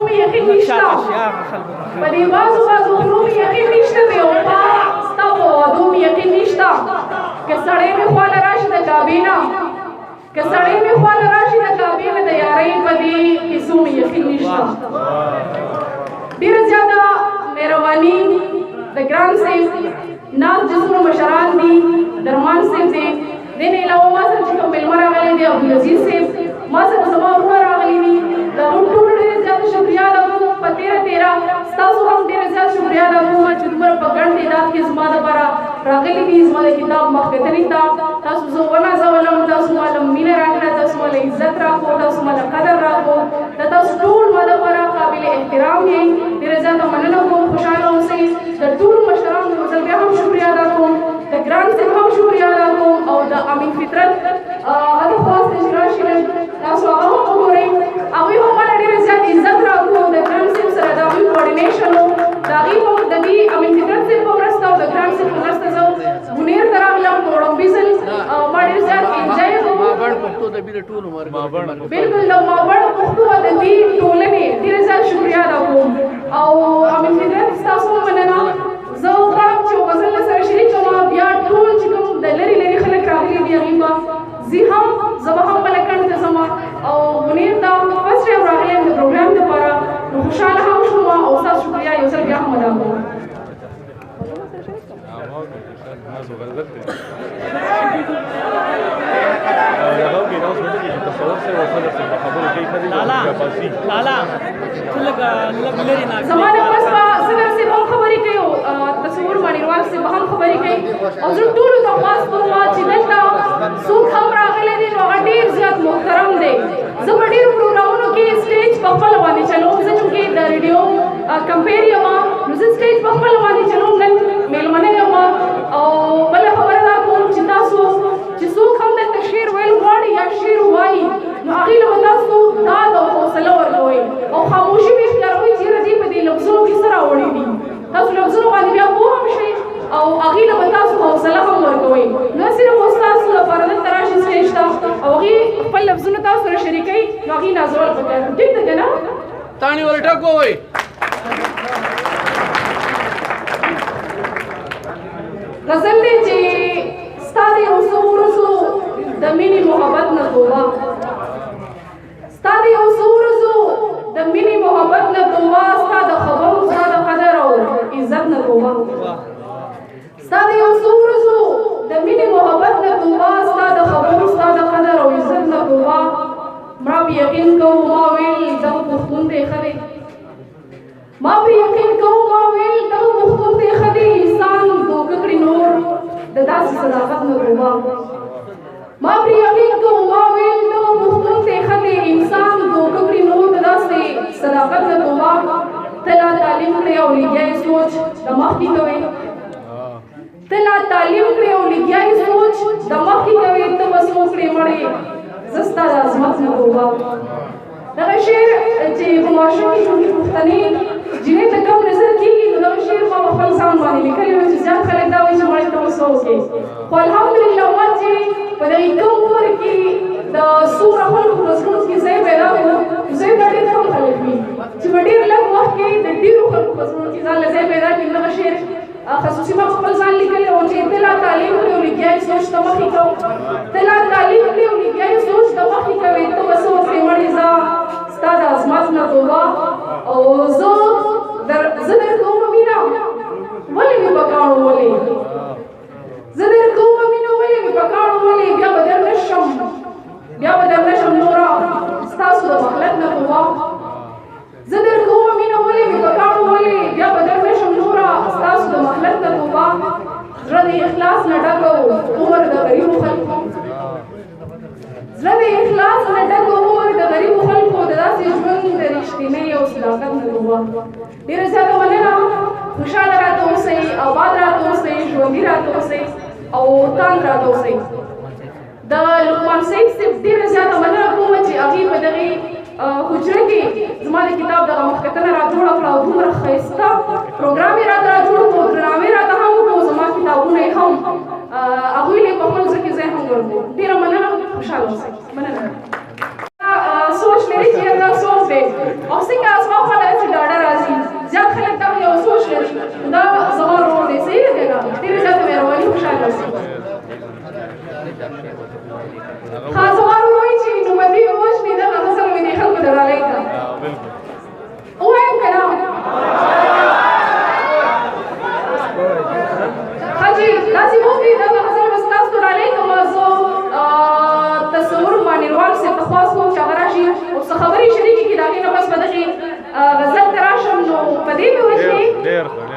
مې یقین نشته، په دې بعضو بعضو خرو مې یقین نشته، بې وفا ستا په وعدو مې یقین نشته. که سړی مې خواله راشي د کعبې نه، که سړی مې خواله راشي د کعبې نه، د یارۍ په دې کیسو مې یقین نشته. ډېره زیاته مهرباني د ګران صاحب ناز چې څومره مشران دي، درمان صاحب دی، دې نه علاوه ما سره چې کوم مېلمه راغلی دی عبدالعزیز صاحب، ما سره زما وروڼه راغلي دي، د هغو ټولو ډېره زیاته شکریه ادا کوم. په تېره تېره ستاسو هم ډېره زیاته شکریه ادا کوم چې دومره په ګڼ تعداد کې زما دپاره راغلي دي، زما د کتاب مخکتنې ته تاسو زه ونازولم، تاسو ما له مینه راکړه، تاسو ما له عزت راکړو، تاسو ما له قدر راکړو. د تاسو ټول ما دپاره قابل احترام یئ. ډېره زیاته مننه کوم، خوشحاله اوسئ. د ټولو مشرانو یو ځل بیا هم شکریه ادا کوم، د ګران صاحب هم شکریه ادا کوم او د امین فطرت هغه خواست چې راشي لږ تاسو هغه هم وګورئ، هغوی هم ماله ډېر زیات عزت راکړو. د ګران صاحب سره د هغوی کوارډینیشن و، د هغې په د دې امین فطرت صاحب په مرسته او د ګران صاحب په مرسته زه بونیر ته راغلم په وړومبي ځل. ما ډېر زیات انجوای وکړو. بالکل، د مابړ پښتو ادبي ټولنې ډېره زیات شکریه ادا کوم او امین فطرت ستاسو هم مننه. زه غواړم چې غزل سره شریک کړم، بیا ټول چې کوم د لرې لرې خلک راغلي دي هغوی به ځي هم، زه به هم ملکنډ ته ځم او بونیر ته فرسټ ټایم راغلی یم د پروګرام دپاره، نو خوشحاله هم شوم او ستاسو شکریه یو ځل بیا هم ادا کوم. زما نه پس به صدر صاحب هم خبرې کوي او تصور مانیروال صاحب هم خبرې کوي او زه ټولو ته خواست کوم چې دلته څوک هم راغلی دی نو هغه ډېر زیات محترم دی. زه په ډېرو پروګرامونو کې سټیج په خپله باندې چلوم، زه چونکې د ریډیو کمپیر یم نو زه سټیج په خپله باندې چلوم، نن مېلمنه یم. او بله خبره دا کوم چې تاسو چې څوک هم دلته شعر ویل غواړي یا شعر وایي نو هغې له به تاسو داد او حوصله ورکوئ او خاموشي به اختیاروئ چې یاره دې په دې لفظونو کې څه راوړي دي، تاسو لفظونو باندې بیا پوه هم شئ او هغې له به تاسو حوصله هم ورکوئ. نه صرف استادو لپاره دلته راشي سټیج ته او هغې خپل لفظونه تاسو سره شریکوي نو هغې نازول پکار، ټیک ده که نه؟ تاڼي ورته ټک ووایئ. غزل دی چې ستا د یو څو ورځو د مینې محبت نه توبه، ستا د یو څو ورځو د مینې محبت نه توبه، ستا د خبرو ستا د قدر او عزت نه توبه، ستا د یو څو ورځو د مینې محبت نه توبه، ستا د خبرو ستا د قدر او عزت نه توبه. ما په یقین کوم ما ویل دغه پښتون دی ښه دی، ما په یقین کوم ما ویل دغه پښتون دی ښه دی، انسان دوکه کړي نور د داسې صداقت نه توبه. ما په یقین کوم ما ویل دغه پښتون دی ښه دی، انسان دوکه کړي نور د داسې صداقت نه توبه. ته لا تعلیم کړې او لګیا یې سوچ د مخکې کوې، ته لا تعلیم کړې او لګیا یې سوچ د مخکې کوې، ته به څه وکړې مړې زه ستا د عظمت نه توبه. دغه شعر چې په معاشره کې چونکې پښتنې جینۍ ته کم نظر کېږي نو دغه شعر ما په خپل ځان باندې لیکلی و چې زیات خلک دا وایي چې مړې ته به څه وکړې، خو الحمدلله ما چې په دغې کم عمر کې د څومره خلکو په زړونو کې ځای پیدا کړو، ځای دا ډېر کم خلک وي چې په ډېر لږ وخت کې د ډېرو خلکو په زړونو کې ځان له ځای پیدا کړي. دغه شعر خصوصي ما په خپل ځان لیکلی و چې ته لا تعلیم کړې او لګیا یې سوچ ته مخې کوم، ته لا تعلیم کړې او لګیا یې سوچ ته مخې کوې، ته به څه وکړې مړې ځه ستا د عظمت نه توبه. او زه در کوم مینه ولې مې په کاڼو ولې، زه در کوم مینه ولې مې په کاڼو ولې، بیا به در نه شم، بیا به در نه شم نوره ستاسو د مخلت نه توبه. زه در کوم مینه ولې مې په کاڼو ولې، بیا به در نه شم نوره ستاسو د مخلت نه توبه. زړه د اخلاص نه ډک عمر د غریبو خلکو، زړه د اخلاص نه ډک عمر د غریبو خلکو، د داسې ژوند د رښتینۍ او صداقت نه توبه. ډېره زیاته مننه، خوشحاله راته اوسئ، آباد راته اوسئ، ژوندي راته اوسئ او تاند راته اوسئ. د لقمان سعید صاحب ډېره زیاته مننه کوم چې هغې په دغې حجره کې زما د کتاب دغه مخکتنه را جوړه کړه او دومره ښایسته پروګرام یې راته را جوړ کړو، درناوی راته هم وکړو، زما کتابونه یې هم هغوی له په خپل زړه کې ځای هم ورکړو. ډېره مننه، خوشحاله اوسئ، مننه. سوچ لري چې دا څوک دی او څنګه زما خواله خاصوار وایي چې نو مدي وښني دا غزل مې دي خلکو درالای کا وایم کنه. حاجی داسې وکړي، دا غزل بس تاسو ډالۍ کوم. زه تصور مانیروال څه تخواس کوم چې هغه راشي او څه خبرې شریکې کړي، د هغې نه پس به دغې غزل ته راشم. نو په دې مې وژني. ډېر ښه.